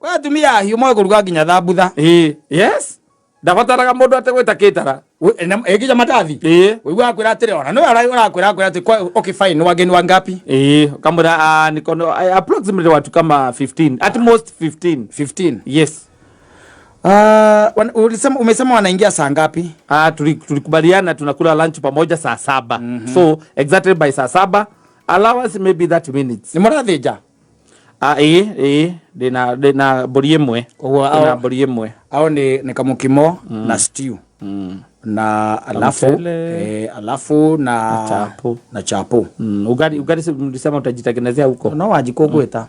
Kwĩ atumia ahiũ moĩ kũruga nginya thambutha. Ĩĩ, yes, ndabataraga mũndũ atĩ gwĩta kĩtara. Ĩ nginya mandathi. Ĩĩ. Ũiguaga kwĩra atĩrĩ, ona nĩwe ũrakwĩra akwĩra atĩ okay fine, wageni wangapi? Ĩĩ, ũkamwĩra, ah, niko no approximately watu kama 15, at most 15. 15. Yes. Ulisema, umesema wanaingia saa ngapi? Ah, tulikubaliana tunakula lunch pamoja saa 7. So exactly by saa 7, allowance maybe 30 minutes. Nĩ mũrathĩnja? Ah, ĩĩ, ndĩna mbũri ĩmwe. Ũguo Ndĩna mbũri ĩmwe. Ao nĩ kamũkimo na stew na alafu Kamchele. Alafu na chapo. Na chapo. Ugali si mlisema utajitengenezea huko? No Wanjikũ ngwĩta.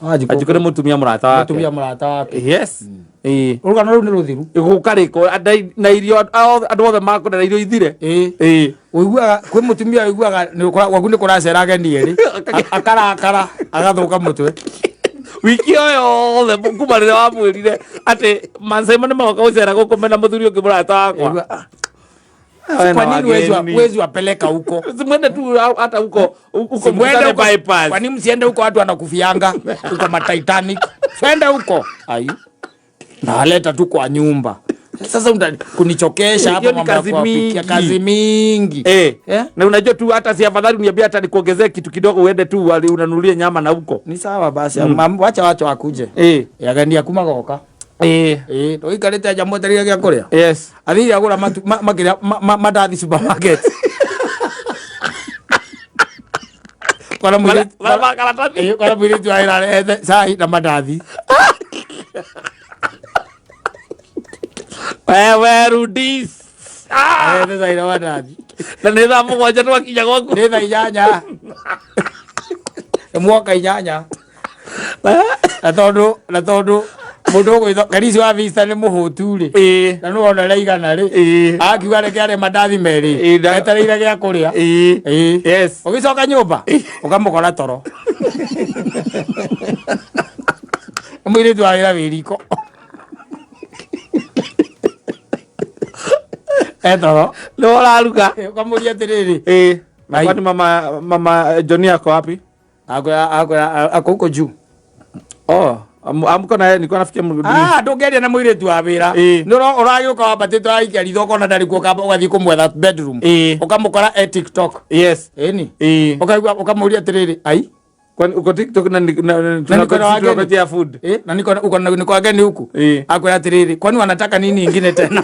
Wanjikũ. Wanjikũ nĩ mũtumia mũrata wake. Mũtumia mũrata wake. Yes, ĩĩ. Rũgano rũu nĩ rũthiru. Gũkarĩko na irio andũ othe makũrĩa na irio ithire. Ĩĩ. Ĩĩ. Ũiguaga kwĩ mũtumia ũiguaga gwaku nĩ kũracera ageni erĩ, akarakara agathũka mũtwe. Wiki ĩyo yothe kuma rĩrĩa wamwĩrire atĩ Mansaimo nĩ magoka gũcera gũkũ mena mũthuri ũngĩ mũrata wakwa. Ũigua, ah, Wewe kwa na nini wageni. huwezi wapeleka huko? Si mwende tu hata huko huko Si mwende mkutane huko. bypass. Kwa nini msiende huko? Watu wanakufianga huko ma Titanic. Twende huko. Ai. Naleta tu kwa nyumba. Sasa kunichokesha hapa Hiyo ni mambo ya kazi kuwapikia, mingi. kazi mingi. Eh. Eh? Na unajua tu hata si afadhali uniambie hata nikuongezee kitu kidogo uende tu unanunulie nyama na huko. Ni sawa basi. Wacha wacha wakuje. Yagenia kuma goka. Ndoikarĩte nja mwetereire gĩa kũrĩa. Yes. Athire agũra matu makĩrĩa mandathi supermarket. Kora mũirĩtu Mara karatathi. Kora mũirĩtu wa wĩra arehete cai na mandathi. Wewe rudis. Ah! Arehete cai na mandathi. Na nĩ thaa 7 twakinya gwaku. Nĩ thaa 8. Nĩ mwoka 8. Na tondũ mũndũ ũgwĩtwo Karisi wa Vista nĩ mũhũtu rĩ. Na nĩ wona ũrĩa igana rĩ. Akiuga reke arĩe mandathi merĩ. Etereire gĩa kũrĩa. Yes. Ũgĩcoka nyũmba ũkamũkora toro. Nĩ mũirĩtu wa wĩra wĩ riko. Etoro. Nĩ ũraruga. Ũkamũria atĩrĩrĩ. Na kwani mama Johnny ako wapi? Akwĩra ako huko juu. Oh, amko na yeye nilikuwa nafikia Ah, ndũngĩaria na mũirĩtu wa wĩra. Nĩ ũragĩũka wambatĩte ũraikia ritho ũkona ndarĩ kuo ũkamba ũgathiĩ kũmwetha bedroom. Ũkamũkora e TikTok. Yes. Ĩni. Ũkaigua ũkamũria atĩrĩrĩ, ai. Kwani uko TikTok na Na niko na wageni. tunangojea food. Na niko na uko na niko wageni huku. Akwĩra atĩrĩrĩ, kwani wanataka nini ingine tena?